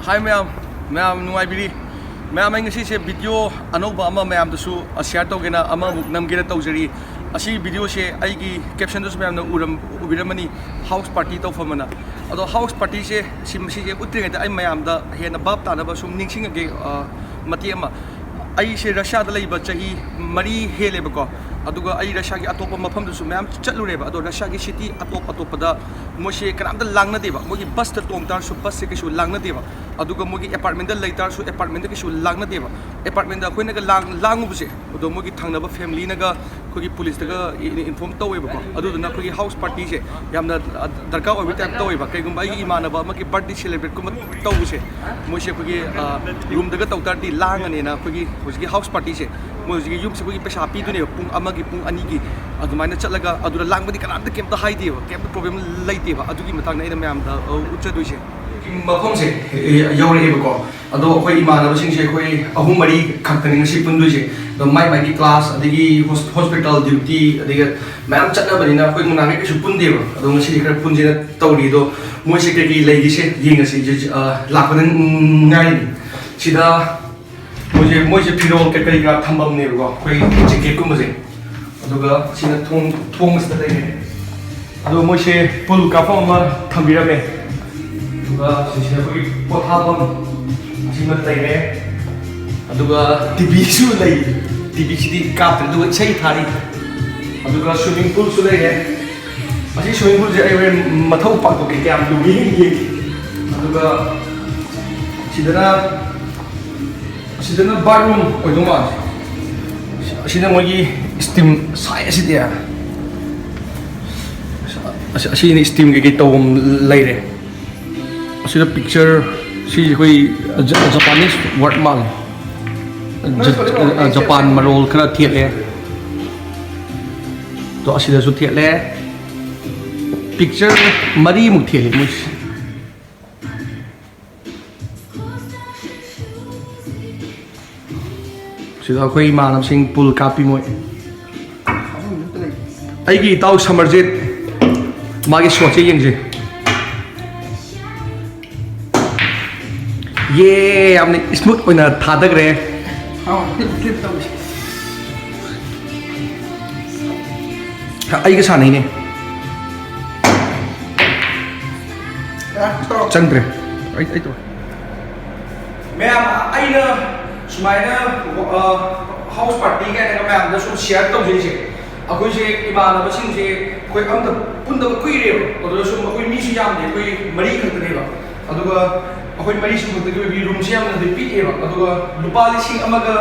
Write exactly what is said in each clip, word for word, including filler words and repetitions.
ꯍꯥꯏ ꯃꯌꯥꯝ, ꯃꯌꯥꯝ ꯅꯨꯡꯉꯥꯏꯕꯤꯔꯤ? ꯃꯌꯥꯝ, ꯑꯩ ꯉꯁꯤꯁꯦ ꯚꯤꯗꯤꯑꯣ ꯑꯅꯧꯕ ꯑꯃ ꯃꯌꯥꯝꯗꯁꯨ ꯁꯤꯌꯥꯔ ꯇꯧꯒꯦꯅ ꯑꯃꯃꯨꯛ ꯅꯝꯒꯦꯅ ꯇꯧꯖꯔꯤ꯫ ꯑꯁꯤ ꯚꯤꯗꯤꯑꯣꯁꯦ ꯑꯩꯒꯤ ꯀꯦꯞꯁꯟꯗꯁꯨ ꯃꯌꯥꯝꯅ ꯎꯔꯝ-, ꯎꯕꯤꯔꯝꯃꯅꯤ, ꯍꯥꯎꯁ ꯄꯥꯔꯇꯤ ꯇꯧꯐꯝ ꯑꯅ꯫ ꯑꯗꯣ ꯍꯥꯎꯁ ꯄꯥꯔꯇꯤꯁꯦ ꯁꯤ, ꯃꯁꯤꯁꯦ ꯎꯠꯇ꯭ꯔꯤꯉꯩꯗ ꯑꯩ ꯃꯌꯥꯝꯗ ꯍꯦꯟꯅ ꯚꯥꯞ ꯇꯥꯅꯕ ꯁꯨꯝ ꯅꯤꯡꯁꯤꯡꯉꯒꯦ, ꯑ, ꯃꯇꯦꯛ ꯑꯃ꯫ ꯑꯩꯁꯦ ꯔꯁꯤꯌꯥꯗ ꯂꯩꯕ ꯆꯍꯤ ꯃꯔꯤ ꯍꯦꯜꯂꯦꯕꯀꯣ꯫ ꯑꯗꯨꯒ ꯑꯩ ꯔꯁꯤꯌꯥꯒꯤ ꯑꯇꯣꯞꯄ ꯃꯐꯝꯗꯁꯨ ꯃꯌꯥꯝ ꯆꯠꯂꯨꯔꯦꯕ꯫ ꯑꯗꯣ ꯔꯁꯤꯌꯥꯒꯤ ꯁꯤꯇꯤ ꯑꯇꯣꯞ ꯑꯇꯣꯞꯄꯗ ꯃꯣꯏꯁꯦ ꯀꯅꯥꯝꯇ ꯂꯥꯡꯅꯗꯦꯕ꯫ ꯃꯣꯏꯒꯤ ꯕꯁꯇ ꯇꯣꯡ ꯇꯥꯔꯁꯨ ꯕꯁꯁꯦ ꯀꯩꯁꯨ ꯂꯥꯡꯅꯗꯦꯕ꯫ ꯑꯗꯨꯒ ꯃꯣꯏꯒꯤ ꯑꯦꯄꯥꯔꯠꯃꯦꯟꯗ ꯂꯩ ꯇꯥꯔꯁꯨ ꯑꯦꯄꯥꯔꯠꯃꯦꯟꯗ ꯀꯩꯁꯨ ꯂꯥꯡꯅꯗꯦꯕ꯫ ꯑꯦꯄꯥꯔꯠꯃꯦꯟꯗ ꯑꯩꯈꯣꯏꯅꯒ ꯂꯥꯡ-, ꯂꯥꯡꯉꯨꯕꯁꯦ, ꯑꯗꯣ ꯃꯣꯏꯒꯤ ꯊꯪꯅꯕ ꯐꯦꯃꯤꯂꯤꯅꯒ ꯑꯩꯈꯣꯏꯒꯤ ꯄꯨꯂꯤꯁꯇꯒ ꯏ-, ꯏꯟꯐꯣꯔꯝ ꯇꯧꯋꯦꯕꯀꯣ꯫ ꯑꯗꯨꯗꯨꯅ ꯑꯩꯈꯣꯏꯒꯤ ꯍꯥꯎꯁ ꯄꯥꯔꯇꯤꯁꯦ ꯌꯥꯝꯅ, ꯑ, ꯗꯔꯀꯥꯔ ꯑꯣꯏꯕ ꯇꯥꯏꯞ ꯇꯧꯋꯦꯕ꯫ ꯀꯩꯒꯨꯝꯕ ꯑꯩꯒꯤ ꯏꯃꯥꯟꯅꯕ ꯑꯃꯒꯤ ꯕꯥꯔꯗꯦ ꯁꯦꯂꯦꯕ꯭ꯔꯦꯠꯀꯨꯝꯕ ꯇꯧꯕꯁꯦ, ꯃꯣꯏꯁꯦ ꯑꯩꯈꯣꯏꯒꯤ, ꯑ, ꯔꯨꯝꯗꯒ ꯇꯧ ꯇꯥꯔꯗꯤ ꯂꯥꯡꯉꯅꯦꯅ ꯑꯩꯈꯣꯏꯒꯤ ꯍꯧꯖꯤꯛꯀꯤ ꯍꯥꯎꯁ ꯄꯥꯔꯇꯤꯁꯦ, ꯃꯣꯏ ꯍꯧꯖꯤꯛꯀꯤ ꯌꯨꯝꯁꯦ ꯑꯩꯈꯣꯏꯒꯤ ꯄꯩꯁꯥ ꯄꯤꯗꯣꯏꯅꯦꯕ, ꯄꯨꯡ ꯑꯃꯒꯤ, ꯄꯨꯡ ꯑꯅꯤꯒꯤ ꯑꯗꯨꯃꯥꯏꯅ ꯆꯠꯂꯒ꯫ ꯑꯗꯨꯗ ꯂꯥꯡꯕꯗꯤ ꯀꯅꯥꯝꯇ ꯀꯩꯝꯇ ꯍꯥꯏꯗꯦꯕ, ꯀꯩꯝꯇ ꯄ꯭ꯔꯣꯕ꯭ꯂꯦꯝ ꯂꯩꯇꯦꯕ꯫ ꯑꯗꯨꯒꯤ ꯃꯇꯥꯡꯗ ꯑꯩꯅ ꯃꯌꯥꯝꯗ, ꯑ, ꯎꯠꯆꯗꯣꯏꯁꯦ꯫ ꯃꯐꯝꯁꯦ, ꯑꯦ, ꯌꯧꯔꯛꯑꯦꯕꯀꯣ꯫ ꯑꯗꯣ ꯑꯩꯈꯣꯏ ꯏꯃꯥꯟꯅꯕꯁꯤꯡꯁꯦ ꯑꯩꯈꯣꯏ ꯑꯍꯨꯝ ꯃꯔꯤ ꯈꯛꯇꯅꯤ ꯉꯁꯤ ꯄꯨꯟꯗꯣꯏꯁꯦ꯫ ꯑꯗꯣ ꯃꯥꯏ ꯃꯥꯏꯒꯤ ꯀ꯭ꯂꯥꯁ, ꯑꯗꯒꯤ ꯍꯣꯁ-, ꯍꯣꯁꯄꯤꯇꯥꯜ ꯗ꯭ꯌꯨꯇꯤ, ꯑꯗꯒꯤ ꯃꯌꯥꯝ ꯆꯠꯅꯕꯅꯤꯅ ꯑꯩꯈꯣꯏ ꯅꯨꯡꯗꯥꯡꯈꯩ ꯀꯩꯁꯨ ꯄꯨꯟꯗꯦꯕ꯫ ꯑꯗꯣ ꯉꯁꯤꯗꯤ ꯈꯔ ꯄꯨꯟꯁꯦꯅ ꯇꯧꯔꯤ꯫ ꯑꯗꯣ ꯃꯣꯏꯁꯦ ꯀꯩꯀꯩ ꯂꯩꯒꯦꯁꯦ ꯌꯦꯡꯉꯁꯤ꯫ ꯖ-, ꯖ-, ꯑ, ꯂꯥꯛꯄꯗ ꯉꯥꯏꯔꯤ꯫ ꯁꯤꯗ ꯃꯣꯏꯁꯦ, ꯃꯣꯏꯁꯦ ꯐꯤꯔꯣꯜ ꯀꯩ-, ꯀꯔꯤ ꯀꯔꯥ ꯊꯝꯐꯝꯅꯦꯕꯀꯣ, ꯑꯩꯈꯣꯏ ꯖꯦꯀꯦꯠꯀꯨꯝꯕꯁꯦ꯫ ꯑꯗꯨꯒ ꯁꯤꯅ ꯊꯣꯡ, ꯊꯣꯡ ꯑꯁꯤꯗ ꯂꯩꯔꯦ꯫ ꯑꯗꯣ ꯃꯣꯏꯁꯦ ꯄꯨꯜ ꯀꯥꯞꯐꯝ ꯑꯃ ꯊꯝꯕꯤꯔꯝꯃꯦ꯫ ꯑꯗꯨꯒ ꯁꯤꯁꯤꯅ ꯑꯩꯈꯣꯏꯒꯤ ꯄꯣꯊꯥꯐꯝ ꯑꯁꯤꯃ ꯂꯩꯔꯦ꯫ ꯑꯗꯨꯒ ꯇꯤ ꯚꯤꯁꯨ ꯂꯩ꯫ ꯇꯤ ꯚꯤꯁꯤꯗꯤ ꯀꯥꯞꯇ꯭ꯔꯦ, ꯑꯗꯨꯒ ꯏꯁꯩ ꯊꯥꯔꯤ꯫ ꯑꯗꯨꯒ ꯁ꯭ꯋꯤꯃꯤꯡ ꯄꯨꯜꯁꯨ ꯂꯩꯔꯦ꯫ ꯑꯁꯤ ꯁ꯭ꯋꯤꯃꯤꯡ ꯄꯨꯜꯁꯦ ꯑꯩ ꯍꯣꯔꯦꯟ ꯃꯊꯧ ꯄꯥꯡꯊꯣꯛꯀꯦ, ꯀꯌꯥꯝ ꯂꯨꯒꯦ ꯌꯦꯡꯒꯦ꯫ ꯑꯗꯨꯒ ꯁꯤꯗꯅ, ꯁꯤꯗꯅ ꯕꯥꯠꯔꯨꯝ ꯑꯣꯏꯗꯧ ꯃꯥꯜꯂꯦ꯫ ꯑꯁꯤꯅ ꯃꯣꯏꯒꯤ ꯁ꯭ꯇꯤꯝ ꯁꯥꯏ ꯑꯁꯤꯗꯤ꯫ ꯑꯁꯤ, ꯑꯁꯤꯅ ꯁ꯭ꯇꯤꯝ ꯀꯩꯀꯩ ꯇꯧꯐꯝ ꯂꯩꯔꯦ꯫ ꯑꯁꯤꯗ ꯄꯤꯛꯆꯔ, ꯁꯤꯁꯦ ꯑꯩꯈꯣꯏ ꯖ-, ꯖꯄꯥꯅꯤꯁ ꯋꯥꯔꯗ ꯃꯥꯜꯂꯦ꯫ ꯖ-, ꯖꯄꯥꯟ ꯃꯔꯣꯜ ꯈꯔ ꯊꯦꯠꯂꯦ꯫ ꯑꯗꯣ ꯑꯁꯤꯗꯁꯨ ꯊꯦꯠꯂꯦ꯫ ꯄꯤꯛꯆꯔ ꯃꯔꯤꯃꯨꯛ ꯊꯦꯠꯂꯦ ꯃꯣꯏꯁꯦ꯫ ꯁꯤꯗ ꯑꯩꯈꯣꯏ ꯏꯃꯥꯟꯅꯕꯁꯤꯡ ꯄꯨꯜ ꯀꯥꯞꯄꯤ ꯃꯣꯏ꯫ ꯑꯩꯒꯤ ꯏꯇꯥꯎ ꯁꯃꯔꯖꯤꯠ, ꯃꯥꯒꯤ ꯁꯣꯠꯁꯦ ꯌꯦꯡꯁꯦ꯫ ꯌꯦ, ꯌꯥꯝꯅ ꯁ꯭ꯃꯨꯠ ꯑꯣꯏꯅ ꯊꯥꯗꯈ꯭ꯔꯦ꯫ ꯑꯥꯎ, ꯐ꯭ꯂꯤꯞ, ꯐ꯭ꯂꯤꯞ ꯇꯧꯁꯤ꯫ ꯑꯩꯒ ꯁꯥꯟꯅꯩꯅꯦ꯫ ꯌꯥ, ꯇꯧꯔꯣ꯫ ꯆꯪꯗ꯭ꯔꯦ꯫ ꯑꯩ, ꯑꯩ ꯇꯧꯔꯦ꯫ ꯃꯌꯥꯝ, ꯑꯩꯅ ꯁꯨꯃꯥꯏꯅ, ꯑ, ꯍꯥꯎꯁ ꯄꯥꯔꯇꯤ ꯀꯥꯏꯅꯒ ꯃꯌꯥꯝꯗ ꯁꯨꯝ ꯁꯤꯌꯔ ꯇꯧꯖꯩꯁꯦ, ꯑꯩꯈꯣꯏꯁꯦ ꯏꯃꯥꯟꯅꯕꯁꯤꯡꯁꯦ ꯑꯩꯈꯣꯏ ꯑꯝꯇ ꯄꯨꯟꯗꯕ ꯀꯨꯏꯔꯦꯕ꯫ ꯑꯗꯨꯗ ꯁꯨꯝ ꯑꯩꯈꯣꯏ ꯃꯤꯁꯨ ꯌꯥꯝꯗꯦ, ꯑꯩꯈꯣꯏ ꯃꯔꯤ ꯈꯛꯇꯅꯦꯕ꯫ ꯑꯗꯨꯒ ꯑꯩꯈꯣꯏ ꯃꯔꯤ ꯁꯨꯕꯗꯒꯤ ꯑꯣꯏꯕꯒꯤ ꯔꯨꯝꯁꯦ ꯌꯥꯝꯅꯗꯤ ꯄꯤꯛꯑꯦꯕ꯫ ꯑꯗꯨꯒ ꯂꯨꯄꯥ ꯂꯤꯁꯤꯡ ꯑꯃꯒ,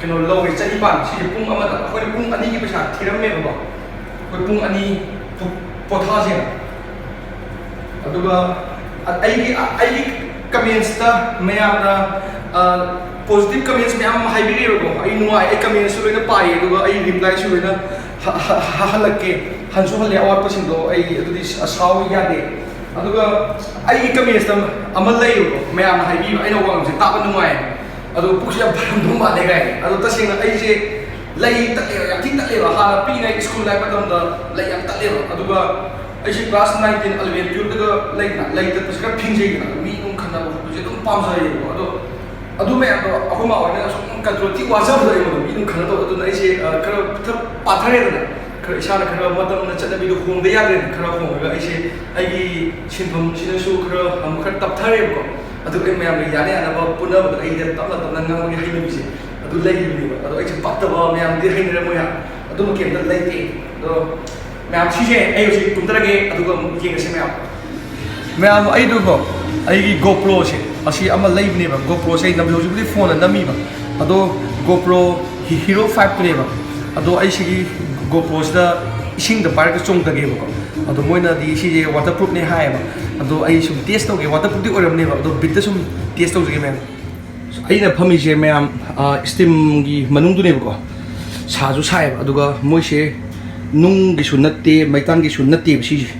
ꯀꯩꯅꯣ, ꯂꯧꯋꯦ, ꯆꯅꯤꯄꯥꯟ꯫ ꯁꯤꯁꯦ ꯄꯨꯡ ꯑꯃꯗ, ꯑꯩꯈꯣꯏꯅ ꯄꯨꯡ ꯑꯅꯤꯒꯤ ꯄꯩꯁꯥ ꯊꯤꯔꯝꯃꯦꯕꯀꯣ꯫ ꯑꯩꯈꯣꯏ ꯄꯨꯡ ꯑꯅꯤ ꯄꯣ-, ꯄꯣꯊꯥꯁꯦꯅ꯫ ꯑꯗꯨꯒ ꯑ-, ꯑꯩꯒꯤ, ꯑ-, ꯑꯩꯒꯤ ꯀꯃꯦꯟꯁꯇ ꯃꯌꯥꯝꯅ, ꯑ, ꯄꯣꯖꯤꯇꯤꯚ ꯀꯃꯦꯟꯁ ꯃꯌꯥꯝ ꯑꯃ ꯍꯥꯏꯕꯤꯔꯛꯑꯦꯕꯀꯣ꯫ ꯑꯩ ꯅꯨꯡꯉꯥꯏ, ꯑꯩ ꯀꯃꯦꯟꯁꯁꯨ ꯂꯣꯏꯅ ꯄꯥꯏꯌꯦ, ꯑꯗꯨꯒ ꯑꯩ ꯔꯤꯄ꯭ꯂꯥꯏꯁꯨ ꯂꯣꯏꯅ ꯍ-, ꯍ-, ꯍ-, ꯍꯜꯂꯛꯀꯦ꯫ ꯍꯟꯁꯨ ꯍꯜꯂꯦ ꯑꯋꯥꯠꯄꯁꯤꯡꯗꯣ꯫ ꯑꯩ ꯑꯗꯨꯗꯤ ꯁ-, ꯁꯥꯎ ꯌꯥꯗꯦ꯫ ꯑꯗꯨꯒ ꯑꯩꯒꯤ ꯀꯃꯦꯟꯁꯇ ꯑꯃ ꯂꯩꯌꯦꯕꯀꯣ, ꯃꯌꯥꯝꯅ ꯍꯥꯏꯕꯤꯕ, ꯑꯩꯅ ꯋꯥ ꯉꯥꯡꯕꯁꯦ ꯇꯥꯕ ꯅꯨꯡꯉꯥꯏ, ꯑꯗꯣ ꯄꯨꯛꯁꯦ ꯌꯥꯝ ꯐꯔꯝꯗꯧ ꯃꯥꯜꯂꯦ ꯀꯥꯏꯅ꯫ ꯑꯗꯣ ꯇꯁꯦꯡꯅ ꯑꯩꯁꯦ ꯂꯩ ꯇꯠꯂꯦꯕ, ꯌꯥꯝ ꯊꯤ ꯇꯠꯂꯦꯕ꯫ ꯍꯥꯟꯅ ꯄꯤꯛꯏꯉꯩ ꯁ꯭ꯀꯨꯜ ꯂꯥꯏꯐ ꯃꯇꯝꯗ ꯂꯩ ꯌꯥꯝ ꯇꯠꯂꯦꯕ꯫ ꯑꯗꯨꯒ ꯑꯩꯁꯦ ꯀ꯭ꯂꯥꯁ ꯅꯥꯏꯟ, ꯇꯦꯟ, ꯑꯦꯂꯚꯦꯟ, ꯇꯨꯌꯦꯜꯞꯇꯒ ꯂꯩꯗꯅ, ꯂꯩ ꯇꯠꯄꯁꯦ ꯈꯔ ꯐꯤꯡꯖꯩꯗꯅ, ꯃꯤ ꯑꯗꯨꯝ ꯈꯟꯅꯕ ꯈꯣꯠꯄꯁꯦ ꯑꯗꯨꯝ ꯄꯥꯝꯖꯩꯌꯦꯕꯀꯣ꯫ ꯑꯗꯣ ꯑꯗꯨ ꯃꯌꯥꯝꯗꯣ ꯑꯩꯈꯣꯏ ꯃꯥ ꯍꯣꯏꯅ ꯁꯨꯝ ꯀꯟꯇ꯭ꯔꯣꯜ ꯊꯤ ꯋꯥꯖꯕꯗꯣ ꯑꯩꯉꯣꯟꯗ ꯃꯤ ꯑꯗꯨꯝ ꯈꯟꯅ ꯇꯧꯕ꯫ ꯑꯗꯨꯅ ꯑꯩꯁꯦ, ꯑ, ꯈꯔ ꯈꯔ ꯄꯥꯊꯔꯦꯗꯅ, ꯈꯔ ꯏꯁꯥꯅ ꯈꯔ ꯃꯇꯝꯅ ꯆꯠꯅꯕꯤꯗꯣ ꯍꯣꯡꯗ ꯌꯥꯗ꯭ꯔꯦꯅ ꯈꯔ ꯍꯣꯡꯉꯒ ꯑꯩꯁꯦ ꯑꯩꯒꯤ ꯁꯤꯟꯐꯝꯁꯤꯅꯁꯨ ꯈꯔ ꯑꯃꯨꯛ ꯈꯔ ꯇꯞꯊꯔꯦꯕꯀꯣ꯫ ꯑꯗꯨ ꯑꯩ ꯃꯌꯥꯝꯒ ꯌꯥꯅ ꯌꯥꯅꯕ ꯄꯨꯟꯅꯕꯗ ꯑꯩꯗ ꯇꯞꯅ ꯇꯞꯅ ꯉꯥꯡꯕꯒꯤ ꯍꯩꯅꯕꯤꯁꯦ ꯑꯗꯨ ꯂꯩꯔꯤꯕꯅꯦꯕ꯫ ꯑꯗꯣ ꯑꯩꯁꯦ ꯄꯛꯇꯕ ꯃꯌꯥꯝꯗꯤ ꯍꯩꯅꯔꯝꯃꯣꯏ ꯍꯥꯏ, ꯑꯗꯨꯃꯛ ꯀꯩꯝꯇ ꯂꯩꯇꯦ꯫ ꯑꯗꯣ ꯃꯌꯥꯝ, ꯁꯤꯁꯦ ꯑꯩ ꯍꯧꯖꯤꯛ ꯀꯨꯝꯊꯔꯒꯦ, ꯑꯗꯨꯒ ꯑꯃꯨꯛ ꯌꯦꯡꯉꯁꯤ ꯃꯌꯥꯝ꯫ ꯃꯌꯥꯝ, ꯑꯩꯗꯨꯀꯣ, ꯑꯩꯒꯤ GoProꯁꯦ, ꯑꯁꯤ ꯑꯃ ꯂꯩꯕꯅꯦꯕ꯫ GoProꯁꯦ ꯑꯩ ꯅꯝꯕ, ꯍꯧꯖꯤꯛꯄꯨꯗꯤ ꯐꯣꯟꯗ ꯅꯝꯃꯤꯕ, ꯑꯗꯣ GoPro ꯍꯤ-, Hero five ꯇꯨꯅꯦꯕ꯫ ꯑꯗꯣ ꯑꯩ ꯁꯤꯒꯤ GoProꯁꯤꯗ ꯏꯁꯤꯡꯗ ꯄꯥꯏꯔꯒ ꯆꯣꯡꯊꯒꯦꯕꯀꯣ꯫ ꯑꯗꯣ ꯃꯣꯏꯅꯗꯤ ꯁꯤꯁꯦ ꯋꯥꯇꯔ ꯄ꯭ꯔꯨꯐꯅꯦ ꯍꯥꯏꯌꯦꯕ꯫ ꯑꯗꯣ ꯑꯩ ꯁꯨꯝ ꯇꯦꯁ ꯇꯧꯒꯦ, ꯋꯥꯇꯔ ꯄ꯭ꯔꯨꯐꯇꯤ ꯑꯣꯏꯔꯝꯅꯦꯕ, ꯑꯗꯣ ꯕꯤꯠꯇ ꯁꯨꯝ ꯇꯦꯁ ꯇꯧꯖꯒꯦ ꯃꯌꯥꯝ꯫ ꯑꯩꯅ ꯐꯝꯃꯤꯁꯦ ꯃꯌꯥꯝ, ꯑ, ꯁ꯭ꯇꯤꯝꯒꯤ ꯃꯅꯨꯡꯗꯨꯅꯦꯕꯀꯣ꯫ ꯁꯥꯁꯨ ꯁꯥꯏꯌꯦꯕ, ꯑꯗꯨꯒ ꯃꯣꯏꯁꯦ ꯅꯨꯡꯒꯤꯁꯨ ꯅꯠꯇꯦ, ꯃꯩꯇꯥꯟꯒꯤꯁꯨ ꯅꯠꯇꯦꯕ ꯁꯤꯁꯦ꯫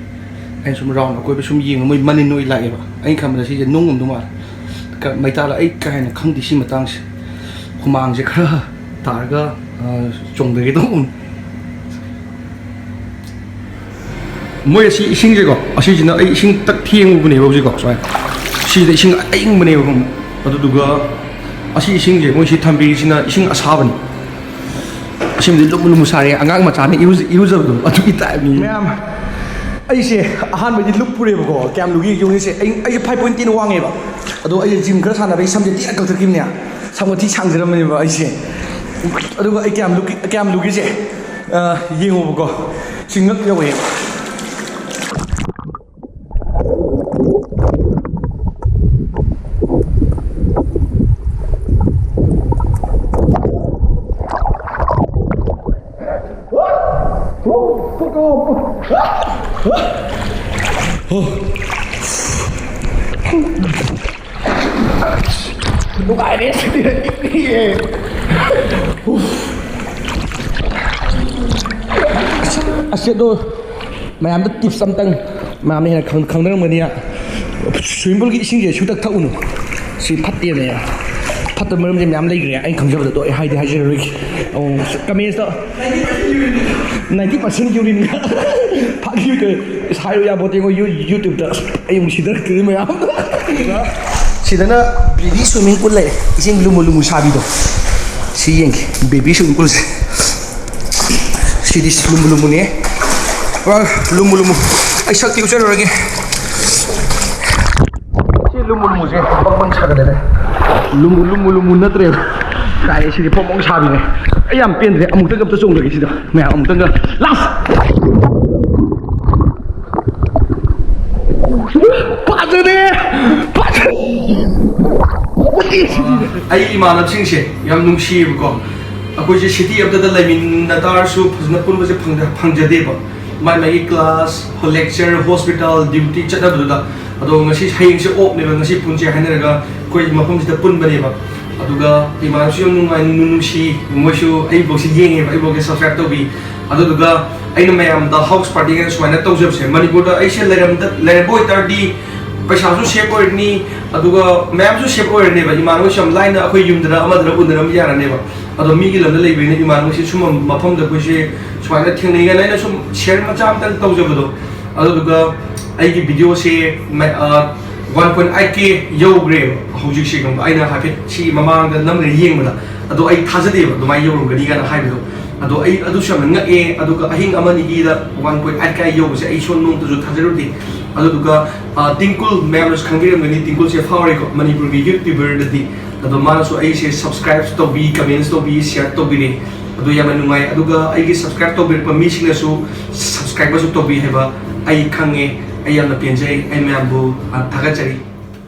ꯑꯩꯅ ꯁꯨꯝ ꯔꯥꯎꯟ ꯑꯀꯣꯏꯕ ꯁꯨꯝ ꯌꯦꯡꯉ ꯃꯣꯏ ꯃꯅꯤꯟ ꯑꯣꯏ ꯂꯥꯛꯑꯦꯕ꯫ ꯑꯩꯅ ꯈꯟꯕꯗ ꯁꯤꯁꯦ ꯅꯨꯡ ꯑꯣꯏꯔꯝꯗꯧ ꯃꯥꯜꯂꯦ꯫ ꯀ-, ꯃꯩꯇꯥꯜꯂ ꯑꯩ ꯀꯥ ꯍꯦꯟꯅ ꯈꯪꯗꯦ ꯁꯤ ꯃꯇꯥꯡꯁꯦ꯫ ꯍꯨꯃꯥꯡꯁꯦ ꯈꯔ ꯇꯥꯔꯒ, ꯑ, ꯆꯣꯡꯊꯒꯦ ꯇꯧꯕꯅꯤ꯫ ꯃꯣꯏ ꯑꯁꯤ ꯏꯁꯤꯡꯁꯦꯀꯣ, ꯑꯁꯤꯁꯤꯅ ꯑꯩ ꯏꯁꯤꯡ ꯇꯛ ꯊꯦꯡꯉꯨꯕꯅꯦꯕ ꯍꯧꯖꯤꯛꯀꯣ, ꯁꯨꯃꯥꯏꯅ꯫ ꯁꯤꯁꯤꯗ ꯏꯁꯤꯡ ꯑꯏꯪꯕꯅꯦꯕ, ꯈꯪꯕ꯭ꯔꯥ? ꯑꯗꯨꯗꯨꯒ ꯑꯁꯤ ꯏꯁꯤꯡꯁꯦ ꯃꯣꯏꯁꯤ ꯊꯝꯕꯤꯔꯤꯁꯤꯅ ꯏꯁꯤꯡ ꯑꯁꯥꯕꯅꯤ꯫ ꯑꯁꯤꯃꯗꯤ ꯂꯨꯝꯕꯨ ꯂꯨꯝꯕꯨ ꯁꯥꯔꯦ, ꯑꯉꯥꯡ ꯃꯆꯥꯅ ꯏꯔꯨꯖ-, ꯏꯔꯨꯖꯕꯗꯣ ꯑꯗꯨꯒꯤ ꯇꯥꯏꯞꯅꯤ꯫ ꯃꯌꯥꯝ, ꯑꯩꯁꯦ ꯑꯍꯥꯟꯕꯗꯤ ꯂꯨꯞꯄꯨꯔꯦꯕꯀꯣ, ꯀꯌꯥꯝ ꯂꯨꯒꯦ ꯌꯦꯡꯉꯨꯁꯦ꯫ ꯑꯩ, ꯑꯩꯁꯦ ꯐꯥꯏꯚ ꯄꯣꯏꯟ ꯇꯦꯟ ꯋꯥꯡꯉꯦꯕ, ꯑꯗꯣ ꯑꯩꯁꯦ ꯖꯤꯝ ꯈꯔ ꯁꯥꯟꯅꯕꯩ ꯁꯝꯁꯦ ꯊꯤꯅ ꯀꯛꯊꯠꯈꯤꯕꯅꯦ꯫ ꯁꯝꯒ ꯊꯤ ꯁꯥꯡꯖꯔꯝꯕꯅꯦꯕ ꯑꯩꯁꯦ꯫ ꯑꯗꯨꯒ ꯑꯩ ꯀꯌꯥꯝ ꯂꯨꯒꯦ, ꯀꯌꯥꯝ ꯂꯨꯒꯦꯁꯦ, ꯑ, ꯌꯦꯡꯉꯣꯕꯀꯣ꯫ ꯁꯤ ꯉꯛ ꯌꯧꯋꯦ꯫ ꯅꯨꯡꯉꯥꯏꯔꯦ ꯁꯤꯗꯤ꯫ ꯑꯁ, ꯑꯗꯣ ꯃꯌꯥꯝꯗ ꯇꯤꯞꯁ ꯑꯝꯇꯪ, ꯃꯌꯥꯝꯅ ꯍꯦꯟꯅ ꯈꯪ-, ꯈꯪꯅꯔꯝꯒꯅꯤ꯫ ꯁ꯭ꯋꯤꯃꯤꯡ ꯄꯨꯜꯒꯤ ꯏꯁꯤꯡꯁꯦ ꯁꯨꯡꯊꯛ ꯊꯛꯎꯅꯨ, ꯁꯤ ꯐꯠꯇꯦꯅꯦ꯫ ꯐꯠꯇꯕ ꯃꯔꯝꯁꯦ ꯃꯌꯥꯝ ꯂꯩꯈ꯭ꯔꯦ, ꯑꯩꯅ ꯈꯪꯖꯕꯗ꯫ ꯑꯗꯣ ꯑꯩ ꯍꯥꯏꯗꯤ ꯍꯥꯏꯖꯔꯔꯣꯏꯒꯦ꯫ ꯑꯣ, ꯀꯃꯦꯟꯁꯇ ꯅꯥꯏꯟꯇꯤ ꯄꯥꯔꯁꯦꯟ ꯌꯨꯔꯤꯟ꯫ ꯐꯥꯒꯤ ꯇꯧ-, ꯏꯁ, ꯍꯥꯏꯔꯨ ꯌꯥꯄꯣꯠꯇꯦ, ꯑꯩꯈꯣꯏ ꯌꯨ-, YouTube-ꯇ ꯑꯩ ꯑꯃꯨꯛ ꯁꯤꯗꯔꯛꯇꯣꯏꯅꯤ ꯃꯌꯥꯝ꯫ ꯁꯤꯗꯅ ꯕꯦꯕꯤ ꯁ꯭ꯋꯤꯃꯤꯡ ꯄꯨꯜ ꯂꯩ, ꯏꯁꯤꯡ ꯂꯨꯝꯕꯨ ꯂꯨꯝꯕꯨ ꯁꯥꯕꯤꯗꯣ꯫ ꯁꯤ ꯌꯦꯡꯒꯦ, ꯕꯦꯕꯤ ꯁ꯭ꯋꯤꯃꯤꯡ ꯄꯨꯜꯁꯦ꯫ ꯁꯤꯗꯤ ꯂꯨꯝꯕꯨ ꯂꯨꯝꯕꯨꯅꯦ꯫ ꯄꯨꯔꯥ ꯂꯨꯝꯕꯨ ꯂꯨꯝꯕꯨ꯫ ꯑꯩ ꯁꯛꯇꯤ ꯎꯠꯆꯔꯨꯔꯒꯦ꯫ ꯁꯤ ꯂꯨꯝꯕꯨ ꯂꯨꯝꯕꯨꯁꯦ ꯕꯪ ꯕꯪ ꯁꯥꯒꯠꯂꯦꯅꯦ꯫ ꯂꯨꯝꯕꯨ, ꯂꯨꯝꯕꯨ, ꯂꯨꯝꯕꯨ ꯅꯠꯇ꯭ꯔꯦꯕ꯫ ꯀꯥꯏ, ꯁꯤꯗꯤ ꯄꯣꯡ ꯄꯣꯡ ꯁꯥꯕꯤꯅꯦ꯫ ꯑꯩ ꯌꯥꯝ ꯄꯦꯟꯗ꯭ꯔꯦ꯫ ꯑꯃꯨꯛꯇꯪꯒ ꯑꯝꯇ ꯆꯣꯡꯗꯒꯦ ꯁꯤꯗ꯫ ꯃꯌꯥꯝ ꯑꯃꯨꯛꯇꯪꯒ꯫ ꯂꯥꯁ! ꯐꯖꯔꯦ! ꯐꯖꯔꯦ! ꯑꯩ ꯏꯃꯥꯟꯅꯕꯁꯤꯡꯁꯦ ꯌꯥꯝ ꯅꯨꯡꯁꯤꯌꯦꯕꯀꯣ꯫ ꯑꯩꯈꯣꯏꯁꯦ ꯁꯤꯇꯤ ꯑꯃꯠꯇꯗ ꯂꯩꯃꯤꯟꯅ ꯇꯥꯔꯁꯨ ꯐꯖꯅ ꯄꯨꯟꯕꯁꯦ ꯐꯪꯗ-, ꯐꯪꯖꯗꯦꯕ꯫ ꯃꯥꯏ ꯃꯥꯏꯒꯤ ꯀ꯭ꯂꯥꯁ, ꯂꯦꯛꯆꯔ, ꯍꯣꯁꯄꯤꯇꯥꯜ, ꯗ꯭ꯌꯨꯇꯤ ꯆꯠꯅꯕꯗꯨꯗ꯫ ꯑꯗꯣ ꯉꯁꯤ, ꯍꯌꯦꯡꯁꯦ ꯑꯣꯐꯅꯦꯕ, ꯉꯁꯤ ꯄꯨꯟꯁꯦ ꯍꯥꯏꯅꯔꯒ ꯑꯩꯈꯣꯏ ꯃꯐꯝꯁꯤꯗ ꯄꯨꯟꯕꯅꯦꯕ꯫ ꯑꯗꯨꯒ ꯏꯃꯥꯟꯅꯕꯁꯨ ꯌꯥꯝ ꯅꯨꯡꯉꯥꯏ, ꯅꯨꯡ-, ꯅꯨꯡꯁꯤ, ꯃꯣꯏꯁꯨ ꯑꯩ ꯕ꯭ꯂꯣꯒꯁꯤ ꯌꯦꯡꯉꯦꯕ, ꯑꯩ ꯕ꯭ꯂꯣꯒꯁꯦ ꯁꯕꯁꯀ꯭ꯔꯥꯏꯕ ꯇꯧꯕꯤ꯫ ꯑꯗꯨꯗꯨꯒ ꯑꯩꯅ ꯃꯌꯥꯝꯗ ꯍꯥꯎꯁ ꯄꯥꯔꯇꯤꯒ ꯁꯨꯃꯥꯏꯅ ꯇꯧꯖꯕꯁꯦ, ꯃꯅꯤꯄꯨꯔꯗ ꯑꯩꯁꯦ ꯂꯩꯔꯝꯗ-, ꯂꯩꯔꯝꯕ ꯑꯣꯏꯇꯥꯔꯗꯤ ꯄꯩꯁꯥꯁꯨ ꯁꯦꯞ ꯑꯣꯏꯔꯅꯤ, ꯑꯗꯨꯒ ꯃꯌꯥꯝꯁꯨ ꯁꯦꯞ ꯑꯣꯏꯔꯅꯦꯕ꯫ ꯏꯃꯥꯟꯅꯕꯁꯨ ꯌꯥꯝ ꯂꯥꯏꯅ ꯑꯩꯈꯣꯏ ꯌꯨꯝꯗꯔ ꯑꯃꯗꯔ ꯎꯅꯔꯝꯕ ꯌꯥꯔꯅꯦꯕ꯫ ꯑꯗꯣ ꯃꯤꯒꯤ ꯂꯝꯗ ꯂꯩꯕꯅꯤꯅ ꯏꯃꯥꯟꯅꯕꯁꯦ ꯁꯨꯝꯕ ꯃꯐꯝꯗ ꯑꯩꯈꯣꯏꯁꯦ ꯁꯨꯃꯥꯏꯅ ꯊꯦꯡꯅꯩ ꯀꯥꯏꯅ ꯑꯩꯅ ꯁꯨꯝ ꯁꯤꯌꯔ ꯃꯆꯥ ꯑꯃꯇꯪ ꯇꯧꯖꯕꯗꯣ꯫ ꯑꯗꯨꯗꯨꯒ ꯑꯩꯒꯤ ꯚꯤꯗꯤꯑꯣꯁꯦ ꯃ-, ꯑ, One point eight K ꯌꯧꯈ꯭ꯔꯦꯕ ꯍꯧꯖꯤꯛꯁꯦ, ꯈꯪꯕ꯭ꯔꯥ? ꯑꯩꯅ ꯍꯥꯏꯐꯦꯠ ꯁꯤ ꯃꯃꯥꯡꯗ ꯅꯝꯂꯒ ꯌꯦꯡꯕꯗ, ꯑꯗꯣ ꯑꯩ ꯊꯥꯖꯗꯦꯕ ꯑꯗꯨꯃꯥꯏꯅ ꯌꯧꯔꯝꯒꯅꯤ ꯀꯥꯏꯅ ꯍꯥꯏꯕꯗꯣ꯫ ꯑꯗꯣ ꯑꯩ ꯑꯗꯨꯁꯨ ꯌꯥꯝꯅ ꯉꯛꯑꯦ꯫ ꯑꯗꯨꯒ ꯑꯍꯤꯡ ꯑꯃ ꯑꯅꯤꯒꯤꯗ one point eight K ꯌꯧꯕꯁꯦ ꯑꯩ ꯁꯣꯝ ꯅꯣꯡꯇꯁꯨ ꯊꯥꯖꯔꯨꯗꯦ꯫ ꯑꯗꯨꯗꯨꯒ, ꯑ, ꯇꯤꯡꯀꯨꯜ, ꯃꯌꯥꯝꯅꯁꯨ ꯈꯪꯕꯤꯔꯝꯒꯅꯤ, ꯇꯤꯡꯀꯨꯜꯁꯦ ꯐꯥꯎꯔꯦꯀꯣ ꯃꯅꯤꯄꯨꯔꯒꯤ YouTuberꯗꯗꯤ꯫ ꯑꯗꯣ ꯃꯥꯅꯁꯨ ꯑꯩꯁꯦ subscribe ꯇꯧꯕꯤ, comments ꯇꯧꯕꯤ, share ꯇꯧꯕꯤꯔꯦ꯫ ꯑꯗꯣ ꯌꯥꯝꯅ ꯅꯨꯡꯉꯥꯏ꯫ ꯑꯗꯨꯒ ꯑꯩꯒꯤ subscribe ꯇꯧꯕꯤꯔꯛꯄ ꯃꯤꯁꯤꯡꯅꯁꯨ subscribeꯁꯨ ꯇꯧꯕꯤ ꯍꯥꯏꯕ ꯑꯩ ꯈꯪꯉꯦ꯫ ꯑꯩ ꯌꯥꯝꯅ ꯄꯦꯟꯖꯩ꯫ ꯑꯩ ꯃꯌꯥꯝꯕꯨ, ꯑ, ꯊꯥꯒꯠꯆꯔꯤ꯫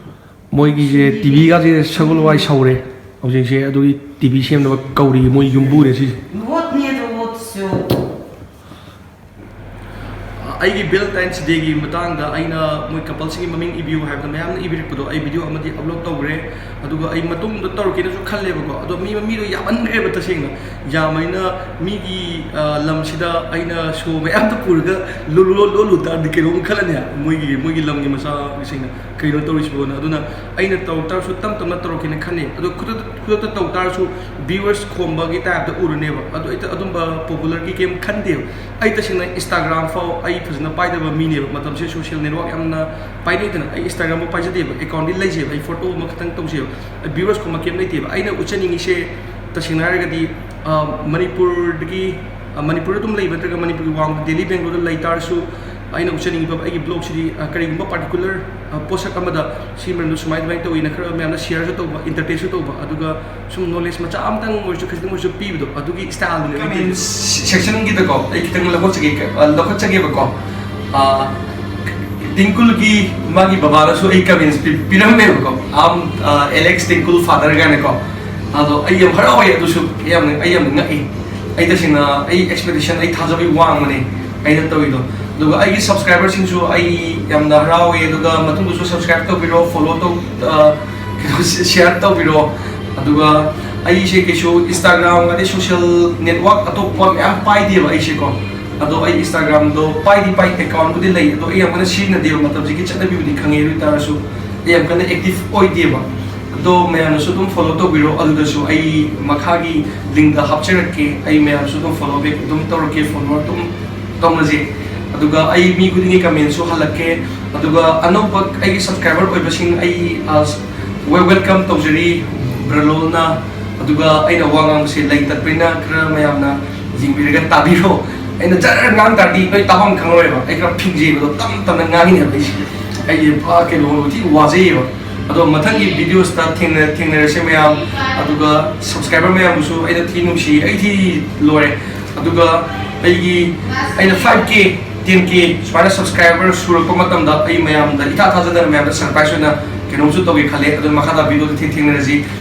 ꯃꯣꯏꯒꯤꯁꯦ TVꯒꯁꯦ ꯁꯒꯣꯜ ꯋꯥꯏ ꯁꯧꯔꯦ ꯍꯧꯖꯤꯛꯁꯦ, ꯑꯗꯨꯒꯤ TV ꯁꯦꯝꯅꯕ ꯀꯧꯔꯤ ꯃꯣꯏ ꯌꯨꯝꯕꯨꯔꯦ ꯁꯤꯁꯦ꯫ Вот нет, вот все. ꯑꯩꯒꯤ Valentine's Dayꯒꯤ ꯃꯇꯥꯡꯗ ꯑꯩꯅ ꯃꯣꯏ coupleꯁꯤꯡꯒꯤ ꯃꯃꯤꯡ ꯏꯕꯤꯌꯨ ꯍꯥꯏꯕꯗ ꯃꯌꯥꯝꯅ ꯏꯕꯤꯔꯛꯄꯗꯣ ꯑꯩ video ꯑꯃꯗꯤ upload ꯇꯧꯈ꯭ꯔꯦ꯫ ꯑꯗꯨꯒ ꯑꯩ ꯃꯇꯨꯡꯗ ꯇꯧꯔꯛꯀꯦꯅꯁꯨ ꯈꯜꯂꯦꯕꯀꯣ꯫ ꯑꯗꯣ ꯃꯤ, ꯃꯤꯗꯣ ꯌꯥꯝꯃꯟꯈ꯭ꯔꯦꯕ ꯇꯁꯦꯡꯅ꯫ ꯌꯥꯝꯕꯅꯤꯅ ꯃꯤꯒꯤ, ꯑ, ꯂꯝꯁꯤꯗ ꯑꯩꯅ show ꯃꯌꯥꯝꯗꯣ ꯄꯨꯔꯒ ꯂꯣ-, ꯂꯣ-, ꯂꯣꯜꯂꯨ ꯇꯥꯔꯗꯤ ꯀꯩꯅꯣꯝ ꯈꯜꯂꯅꯤ ꯃꯣꯏꯒꯤ, ꯃꯣꯏꯒꯤ ꯂꯝꯒꯤ ꯃꯆꯥꯁꯤꯡꯅ꯫ ꯀꯩꯅꯣ ꯇꯧꯔꯤꯁꯤꯕꯣꯅ꯫ ꯑꯗꯨꯅ ꯑꯩꯅ ꯇꯧꯔꯛ ꯇꯥꯔꯁꯨ ꯇꯞ ꯇꯞꯅ ꯇꯧꯔꯛꯀꯦꯅ ꯈꯟꯅꯩ꯫ ꯑꯗꯣ ꯈꯨꯗꯛꯇ, ꯈꯨꯗꯛꯇ ꯇꯧ ꯇꯥꯔꯁꯨ viewers ꯈꯣꯝꯕꯒꯤ typeꯇ ꯎꯔꯅꯦꯕ꯫ ꯑꯗꯣ ꯑꯩ ꯑꯗꯨꯝꯕ popularꯒꯤ ꯀꯩꯝ ꯈꯟꯗꯦꯕ꯫ ꯑꯩ ꯇꯁꯦꯡꯅ Instagram ꯐꯥꯎ ꯑꯩ ꯐꯖꯅ ꯄꯥꯏꯗꯕ ꯃꯤꯅꯦꯕ꯫ ꯃꯇꯝꯁꯦ social network ꯌꯥꯝꯅ ꯄꯥꯏꯅꯩꯗꯅ꯫ ꯑꯩ Instagram ꯐꯥꯎ ꯄꯥꯏꯖꯗꯦꯕ꯫ Accountꯗꯤ ꯂꯩꯖꯩꯕ꯫ ꯑꯩ photo ꯑꯃꯈꯛꯇꯪ ꯇꯧꯖꯩꯕ꯫ ꯑꯩ viewers ꯈꯣꯝꯕ ꯀꯩꯝ ꯂꯩꯇꯦꯕ꯫ ꯑꯩꯅ ꯎꯠꯆꯅꯤꯡꯉꯤꯁꯦ ꯇꯁꯦꯡꯅ ꯍꯥꯏꯔꯒꯗꯤ, ꯑ, ꯃꯅꯤꯄꯨꯔꯗꯒꯤ, ꯑ, ꯃꯅꯤꯄꯨꯔꯗ ꯑꯗꯨꯝ ꯂꯩꯕ ꯅꯠꯇ꯭ꯔꯒ ꯃꯅꯤꯄꯨꯔꯒꯤ ꯋꯥꯡꯃꯗ Delhi, Bangaloreꯗ ꯂꯩ ꯇꯥꯔꯁꯨ, ꯑꯩꯅ ꯎꯠꯆꯅꯤꯡꯉꯤꯕ ꯑꯩꯒꯤ vlogꯁꯤꯗꯤ, ꯑ, ꯀꯔꯤꯒꯨꯝꯕ particular, ꯑ, ꯄꯣꯠꯁꯛ ꯑꯃꯗ ꯁꯤ ꯃꯔꯝꯗ ꯁꯨꯃꯥꯏ ꯑꯗꯨꯃꯥꯏꯅ ꯇꯧꯋꯤꯅ ꯈꯔ ꯃꯌꯥꯝꯅ shareꯁꯨ ꯇꯧꯕ, entertainꯁꯨ ꯇꯧꯕ, ꯑꯗꯨꯒ ꯁꯨꯝ knowledge ꯃꯆꯥ ꯑꯃꯇꯪ ꯑꯣꯏꯔꯁꯨ, ꯈꯖꯤꯛꯇꯪ ꯑꯣꯏꯔꯁꯨ ꯄꯤꯕꯗꯣ, ꯑꯗꯨꯒꯤ styleꯗꯨꯅꯦ ꯑꯩꯅ ꯇꯧꯔꯤꯁꯦ꯫ Comment sectionꯒꯤꯗꯀꯣ ꯑꯩ ꯈꯤꯇꯪ ꯂꯧꯈꯠꯆꯒꯦ, ꯑ, ꯂꯧꯈꯠꯆꯒꯦꯕꯀꯣ꯫ ꯑ, ꯇꯤꯡꯀꯨꯜꯒꯤ ꯃꯥꯒꯤ ꯕꯕꯥꯅꯁꯨ ꯑꯩ comments ꯄꯤ-, ꯄꯤꯔꯝꯃꯦꯕꯀꯣ꯫ ꯑꯝ, ꯑ, Alex ꯇꯤꯡꯀꯨꯜ father ꯀꯥꯏꯅꯀꯣ꯫ ꯑꯗꯣ ꯑꯩ ꯌꯥꯝ ꯍꯔꯥꯎꯋꯦ, ꯑꯗꯨꯁꯨ ꯌꯥꯝꯅ, ꯑꯩ ꯌꯥꯝꯅ ꯉꯛꯏ꯫ ꯑꯩ ꯇꯁꯦꯡꯅ ꯑꯩ expectation, ꯑꯩ ꯊꯥꯖꯕꯒꯤ ꯋꯥꯡꯃꯅꯦ ꯑꯩꯅ ꯇꯧꯔꯤꯗꯣ꯫ ꯑꯗꯨꯒ ꯑꯩꯒꯤ subscriberꯁꯤꯡꯁꯨ ꯑꯩ ꯌꯥꯝꯅ ꯍꯔꯥꯎꯋꯦ꯫ ꯑꯗꯨꯒ ꯃꯇꯨꯡꯗꯁꯨ subscribe ꯇꯧꯕꯤꯔꯣ, follow ꯇꯧ-, ꯑ, ꯀꯩꯅꯣ, share ꯇꯧꯕꯤꯔꯣ꯫ ꯑꯗꯨꯒ ꯑꯩꯁꯦ ꯀꯩꯁꯨ Instagram ꯑꯗꯩ social network ꯑꯇꯣꯞꯄ ꯃꯌꯥꯝ ꯄꯥꯏꯗꯦꯕ ꯑꯩꯁꯦꯀꯣ꯫ ꯑꯗꯣ ꯑꯩ Instagramꯗꯣ ꯄꯥꯏꯗꯤ ꯄꯥꯏ, accountꯕꯨꯗꯤ ꯂꯩ, ꯑꯗꯣ ꯑꯩ ꯌꯥꯝ ꯀꯟꯅ ꯁꯤꯖꯤꯟꯅꯗꯦꯕ꯫ ꯃꯇꯝꯁꯤꯒꯤ ꯆꯠꯅꯕꯤꯕꯨꯗꯤ ꯈꯪꯉꯦ, ꯑꯗꯨ ꯑꯣꯏ ꯇꯥꯔꯁꯨ ꯑꯩ ꯌꯥꯝ ꯀꯟꯅ active ꯑꯣꯏꯗꯦꯕ꯫ ꯑꯗꯣ ꯃꯌꯥꯝꯅꯁꯨ ꯑꯗꯨꯝ follow ꯇꯧꯕꯤꯔꯣ꯫ ꯑꯗꯨꯗꯁꯨ ꯑꯩ ꯃꯈꯥꯒꯤ linkꯇ ꯍꯥꯞꯆꯔꯛꯀꯦ꯫ ꯑꯩ ꯃꯌꯥꯝꯁꯨ ꯑꯗꯨꯝ follow back ꯑꯗꯨꯝ ꯇꯧꯔꯛꯀꯦ, follow ꯑꯗꯨꯝ ꯇꯧꯅꯁꯦ꯫ ꯑꯗꯨꯒ ꯑꯩ ꯃꯤ ꯈꯨꯗꯤꯡꯒꯤ ꯀꯃꯦꯟꯁꯨ ꯍꯜꯂꯛꯀꯦ꯫ ꯑꯗꯨꯒ ꯑꯅꯧꯕ ꯑꯩꯒꯤ ꯁꯕꯁꯀ꯭ꯔꯥꯏꯕꯔ ꯑꯣꯏꯕꯁꯤꯡ ꯑꯩ ꯋꯦꯜꯀꯝ ꯇꯧꯖꯔꯤ ꯕ꯭ꯔꯂꯣꯜꯅ꯫ ꯑꯗꯨꯒ ꯑꯩꯅ ꯋꯥ ꯉꯥꯡꯕꯁꯦ ꯂꯩ ꯇꯠꯄꯅꯤꯅ ꯈꯔ ꯃꯌꯥꯝꯅ ꯌꯦꯡꯕꯤꯔꯒ ꯇꯥꯕꯤꯔꯣ꯫ ꯑꯩꯅ ꯖꯔ ꯉꯥꯡ ꯇꯥꯔꯗꯤ ꯅꯣꯏ ꯇꯥꯐꯝ ꯈꯪꯉꯔꯣꯏꯕ꯫ ꯑꯩ ꯈꯔ ꯐꯤꯡꯖꯩꯕꯗꯣ, ꯇꯞ ꯇꯞꯅ ꯉꯥꯡꯉꯤꯅꯦꯕ ꯑꯩꯁꯦ꯫ ꯑꯩꯁꯦ ꯄꯨꯔꯥ ꯀꯩꯅꯣ ꯊꯤ ꯋꯥꯖꯩꯌꯦꯕ꯫ ꯑꯗꯣ ꯃꯊꯪꯒꯤ ꯚꯤꯗꯤꯑꯣꯁꯤꯗ ꯊꯦꯡꯅ ꯊꯦꯡꯅꯔꯁꯦ ꯃꯌꯥꯝ꯫ ꯑꯗꯨꯒ ꯁꯕꯁꯀ꯭ꯔꯥꯏꯕꯔ ꯃꯌꯥꯝꯕꯨꯁꯨ ꯑꯩꯅ ꯊꯤ ꯅꯨꯡꯁꯤ, ꯑꯩ ꯊꯤ ꯂꯣꯏꯔꯦ꯫ ꯑꯗꯨꯒ ꯑꯩꯒꯤ ꯑꯩꯅ ꯐꯥꯏꯚ ꯀꯦ ꯇꯦꯟ ꯀꯦ ꯁꯨꯃꯥꯏꯅ ꯁꯕꯁꯀ꯭ꯔꯥꯏꯕꯔ ꯁꯨꯔꯛꯄ ꯃꯇꯝꯗ ꯑꯩ ꯃꯌꯥꯝꯗ ꯏꯊꯥ ꯊꯥꯖꯗꯅ ꯃꯌꯥꯝꯗ ꯁꯔꯄ꯭ꯔꯥꯏꯁ ꯑꯣꯏꯅ ꯀꯩꯅꯣꯝꯁꯨ ꯇꯧꯒꯦ ꯈꯜꯂꯦ꯫ ꯑꯗꯨꯅ ꯃꯈꯥ ꯇꯥꯕ ꯚꯤꯗꯤꯑꯣꯗ ꯊꯦꯡ ꯊꯦꯡꯅꯔꯁꯤ꯫